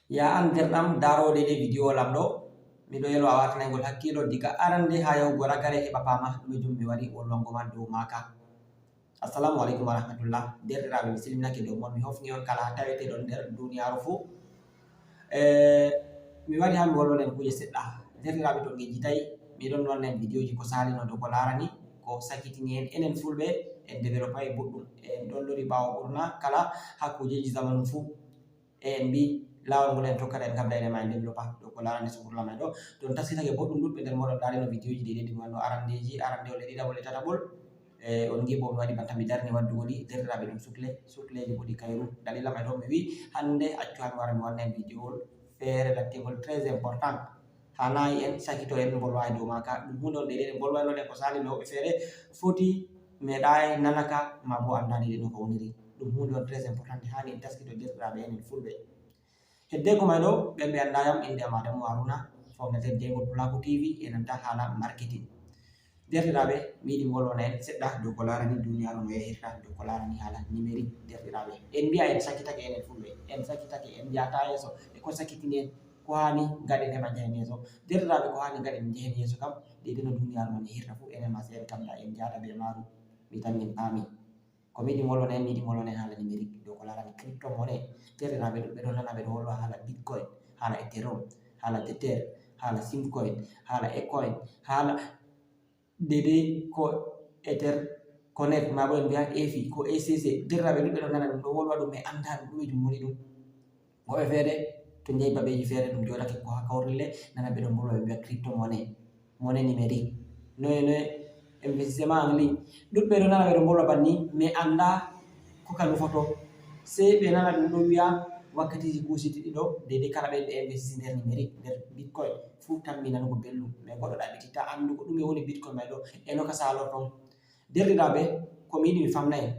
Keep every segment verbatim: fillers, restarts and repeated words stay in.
Ya an derɗam daroɗe nde video lam ɗo, miɗo yelo a watanay ngol hakkilo diga arande ha yahugo ragare heɓa pama ɗume jom mi wari wolwango ma dow maka. Assalamu alaikum warahmatullah. Derɗiraɓe, mi silminake dow mon, mi hofni on kala ha taweteɗon nder duniyaru fu. Eh, mi wari ha mi wolwanen kuje seɗɗa. Derɗiraɓe, to ngejitay, miɗon wannan videoji ko salino dow ko larani ko sakitini en enen fulɓe. En développay boɗɗum, en ɗon lori ɓawo ɓurna kala ha kujeji zamanu fu. E en mbi lawol ngol en tokkata en kabla ene ma en développa dow ko larani sukuru lamay ɗo. To on taskitake boɗɗum, ɗuɗɓe nder moɗon ɗaɗino videoji ɗi ɗeɗi wanno arandeji, arande ole ɗiɗaɓol e tataɓol. E on ngi bo mi waɗi banta mi darni waddugoli. Derɗiraɓe, ɗum sukle, sukleji bo ɗi kayru. Dalila may ɗo mi wi hande accu ha mi wara mi wanna en videowol feere lattingol très important. Hanayi en sakito en mbolwa e dow maka. Ɗum hunde on ɗeɗe ɗe mbolwaynoɗen ko sali no woɓɓe feere foti meɗayi nanaka ma bo andani ɗe no ko woniri. Ɗum hunde on très important, hani en taskito derɗiraɓe enen fulɓe. Hedde ko may ɗo, ɓen ɓe anda yam, inde am Adamu Haruna, fawnateur jeygol Pulaaku T V e nanta haala marketing. Derɗiraɓe, mi yiɗi mi wolwana en seɗɗa dow ko larani duniyaaru no yahirta, dow ko larani haala numérique. Derɗiraɓe, en mbiya en sakitake enen fulɓe, en sakitake, en jahata yeeso e ko sakitini en. Ko hani gaɗen heɓa njehen yeeso? Derɗiraɓe, ko hani gaɗen njehen yeeso kam, ɗeɗe no duniyaaru man yahirta fu, enen ma seeɗa kam da en jahata be maaru. Mi tan min paami. Ko mi yiɗi mi wolwana en, mi yiɗi mi wolwana en haala numérique, dow ko larani crypto monnaie. Derɗiraɓe, ɗuɗɓe ɗon nana ɓe ɗon wolwa haala Bitcoin, haala Ethereum, haala Tether, haala Simcoin, haala Ecoin, haala dede ko Ether Connect, ma bo en mbiya EFI, ko E C C. Derɗiraɓe, ɗuɗɓe ɗon nana ɗum ɗon wolwa ɗum, ɓe anda ɗum ɗume jum woni ɗum. Woɓɓe feere to njehi babeji feere ɗum joɗake ko ha kawrille, nana ɓe ɗon mbolwa ɓe mbiya crypto monnaie, monnaie numérique, noye noye, investissement en ligne. Ɗuɗɓe ɗo nana ɓe ɗon mbolwa banni, mais anda ko ka nufoto. Sey ɓe nana ɗum ɗon wiya wakkatiji kusiti ɗiɗo, dede kala ɓe ɓe investisi nder numérique, nder Bitcoin, fu tammi nanugo belɗum. Mais goɗɗo ɗaɓɓititta andugo ɗume woni Bitcoin may ɗo, e no ka salorton. Derɗiraɓe, ko mi yiɗi mi famna en,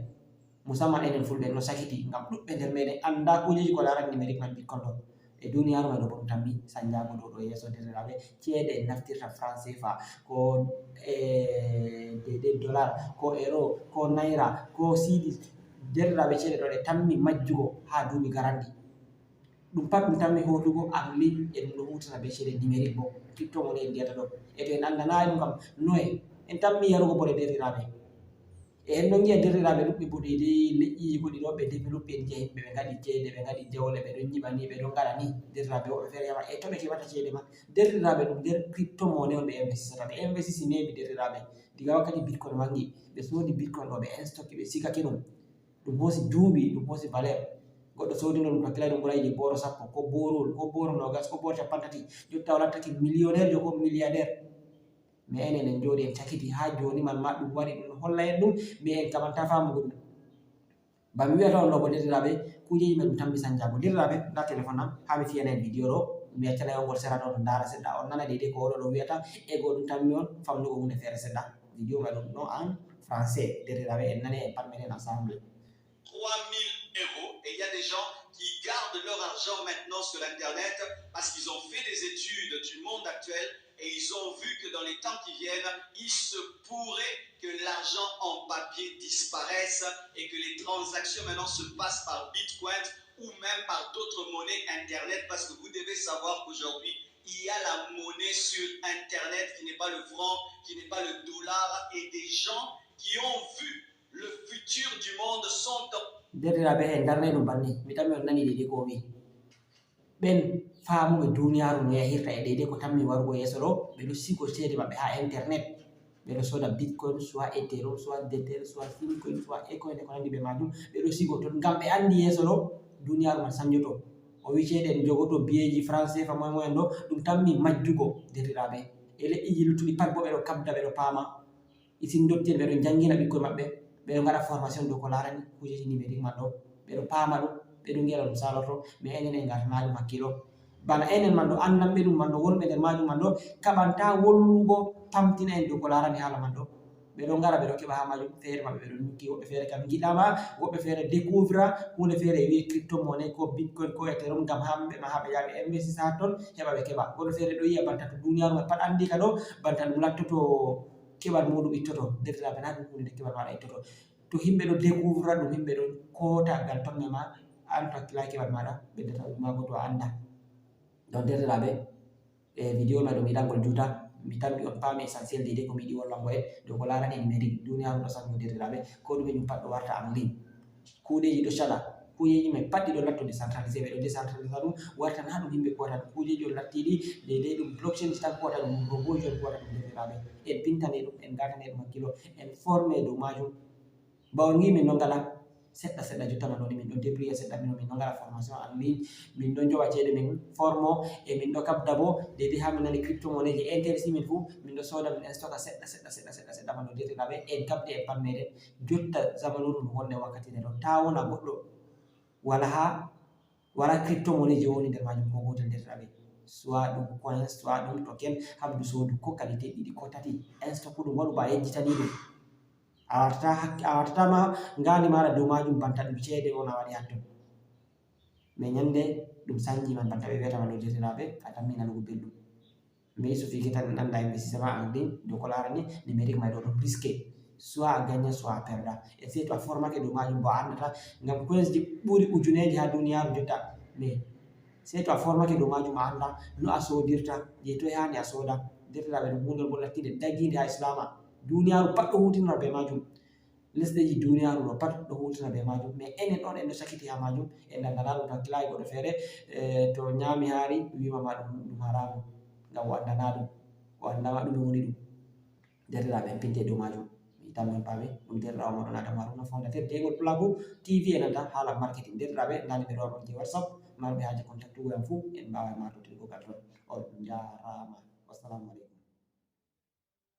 musamman enen fulɓe no sakiti, ngam ɗuɗɓe nder meɗen anda kujeji ko larani numérique man Bitcoin ɗo. E duniyaaru may ɗo bo ɗum tammi sanjago ɗo ɗo yeeso. Derɗiraɓe, ceede en naftirta franc C F A, ko e dede dollar, ko euro, ko naira, ko cedis. Derɗiraɓe, ceede ɗo ɗe tammi majjugo ha duuɓi garandi. Ɗum pat ɗum tammi hotugo anli e ɗum ɗo hutana be ceede numérique bo. Crypto monnaie en mbiyata ɗo. E to en andanayi ɗum kam, noye? En tammi yarugo bone, derɗiraɓe. E en ɗon ngi'a derɗiraɓe ɗuɗɓe bo deydey leƴƴiji goɗɗi ɗo ɓe développe, en ngi'a yimɓe ɓe ngaɗi ceede, ɓe ngaɗi jawle, ɓe ɗon nyiɓa ni, ɓe ɗon ngaɗa ni. Derɗiraɓe, woɓɓe feere yama, e to ɓe keɓata ceede man? Derɗiraɓe, ɗum nder crypto monnaie on ɓe investitata. Ɓe investisi neeɓi, derɗiraɓe. Diga wakkati Bitcoin wangi, ɓe soodi Bitcoin ɗo, ɓe en stocki, ɓe sigake ɗum. Ɗum hoosi duuɓi, ɗum hoosi valeur. Goɗɗo soodino ɗum, hakkilay ɗum ɓuray je booro sappo, ko boorowol, ko booro nogas, ko booro capantati. Jotta o lattake millionnaire jo ko milliardaire. Mais enen en jooɗi en cakiti ha joni man ma ɗum wari ɗum holla en ɗum, mais en kamanta famugo ɗum. Ba mi wiyata on ɗo bo, derɗiraɓe, kujeji men ɗum tammi sanjago. Derɗiraɓe, nda téléphone am, ha mi fiyana en vidéo ɗo, mi accana on ngol sera ɗo, on ndara seɗɗa, on nana deydey ko oɗo ɗo wiyata, e go ɗum tammi on famnugo hunde feere seɗɗa. Vidéo ma ɗum ɗo en français, derɗiraɓe, en nane en pat meɗen ensemble. trois mille euros. Et il y a des gens qui gardent leur argent maintenant sur l'Internet parce qu'ils ont fait des études du monde actuel et ils ont vu que dans les temps qui viennent, il se pourrait que l'argent en papier disparaisse et que les transactions maintenant se passent par Bitcoin ou même par d'autres monnaies Internet, parce que vous devez savoir qu'aujourd'hui, il y a la monnaie sur Internet qui n'est pas le franc, qui n'est pas le dollar, et des gens qui ont vu le futur du monde sont Derɗiraɓe, en darnay ɗum banni. Mi tammi on nani deydey ko o wi. Ɓen faamuɓe duniyaaru no yahirta e deydey ko tammi warugo yeeso ɗo, ɓe ɗo sigo ceede maɓɓe ha internet. Ɓe ɗo soda Bitcoin, soit Ethereum, soit Tether, soit Simcoin, soit Ecoin e ko nandi be majum. Ɓe ɗo sigo ton ngam ɓe andi yeeso ɗo duniyaaru man sanjoto. O wi ceede en jogoto, biyeji, franc C F A, moye moye en ɗo, ɗum tammi majjugo, derɗiraɓe. E leƴƴiji luttuɗi pat bo ɓe ɗo kabda, ɓe ɗo paama. Isin ndotti en, ɓe ɗo jangina ɓikkoy maɓɓe, ɓe ɗo ngaɗa formation dow ko larani kujeji numérique man ɗo, ɓe ɗo paama ɗum, ɓe ɗo ngi'a no ɗum salorto, mais enen en ngartana ɗum hakkilo. Bana enen man ɗo, andanɓe ɗum man ɗo, wonɓe nder majum man ɗo, kaɓanta wolwugo pamtina en dow ko larani haala man ɗo. Ɓe ɗo ngara, ɓe ɗo keɓa ha majum, feere maɓɓe ɓe ɗo nyukki, woɓɓe feere kam ngiɗama, woɓɓe feere découvra hunde feere e wi'e crypto monnaie, ko Bitcoin, ko Ethereum, ngam ha ɓe ma ha ɓe yaha ɓe investisa ton, heɓa ɓe keɓa. Goɗɗo feere ɗo yi'a banta to duniyaaru man pat andi ka ɗo, banta ɗum lattoto keɓal muɗum ittoto. Derɗiraɓe, na ɗum hunde nde keɓal maɗa ittoto. To himɓe ɗo découvra ɗum, himɓe ɗo koota gal ton, mais ma an to hakkilaki keɓal maɗa, ɓeddata ɗum ma goto a anda. Donc derɗiraaɓe, e vidéo ma ɗo mi yiɗangol juuta, mi tambi on paami essentiel de ko mi yiɗi wolwango en dow ko laarani numérique. Duniyaaru ɗo sanjo derɗiraaɓe, ko ɗume ɗum pat ɗo warta en ligne. Kuuɗeeji ɗo cala, kuujeeji men pat ɗi ɗo latto décentralisé, ɓe ɗo décentralisé ɗum, wartana ɗum yimɓe kuwata ɗum. Kuujeeji on lattiɗi deydey ɗum blockchain tan kuwata ɗum, robotji on kuwata ɗum derɗiraaɓe. En pintane ɗum, en gatane ɗum hakkilo, en forme dow majum. Ba on ngi min ɗon ngala seɗɗa seɗɗa jottana ɗo ni min ɗon débrouillé seɗɗa mino min ɗon ngala formation en ligne, min ɗon jowa ceede min formo e min ɗo kabda bo deydey ha min nani crypto monnaie je intéressé min fuu min ɗo soda min stoka seɗɗa seɗɗa seɗɗa seɗɗa seɗɗa mano derɗiraaɓe en kabde en pammede jotta zamanuru ndu wonde wakkati nde ɗo ta wona goɗɗo wala ha wala crypto monnaie je woni nder majum ko gotel derɗiraaɓe, soit ɗum coin soit ɗum token, habdu sodu ko qualité ɗiɗi ko tati, insto ko ɗum waɗu ba yejjitani ɗum. A watata hak- a watata ma ngandi maɗa dow majum banta ɗum ceede on a waɗi hatton. Mais ñande ɗum sanji man banta ɓe wiyata ma ɗo derɗiraaɓe a tammi nanugo belɗum. Mais il suffit que tan en anda investissement en ligne dow ko larani numérique may ɗo ɗum risqué, soit a gagna soit a perda. Et surtout a formake dow majum bo a andata ngam coins ji ɓuri ujuneji ha duniyaru jotta. Mais surtout a formake dow majum a anda no a sodirta, je toye hani a soda. Derɗiraaɓe ɗum hunde bo lattinde daginde ha islama. Duniyaru pat ɗo hutinora be majum. Lesɗeji duniyaru ɗo pat ɗo hutina be majum, mais enen ɗon en ɗo sakiti ha majum. En dandana ɗum to hakkilaaji goɗɗo feere. E to ñaami haari wima ma ɗum ɗum haramu ngam o andana ɗum, o andama ɗum woni ɗum. Derɗiraaɓe en pinte dow majum. Mi tammen paami ɗum derɗiraawo moɗon Adamu Haruna, fondateur Deygol Plago T V e nanta haala marketing. Derɗiraaɓe nda numéro am on je WhatsApp, marɓe haaje contactugo yam fuu en mbaawa e ma tottirgo gal ton. On njaaraama. Wassalamu aleykum.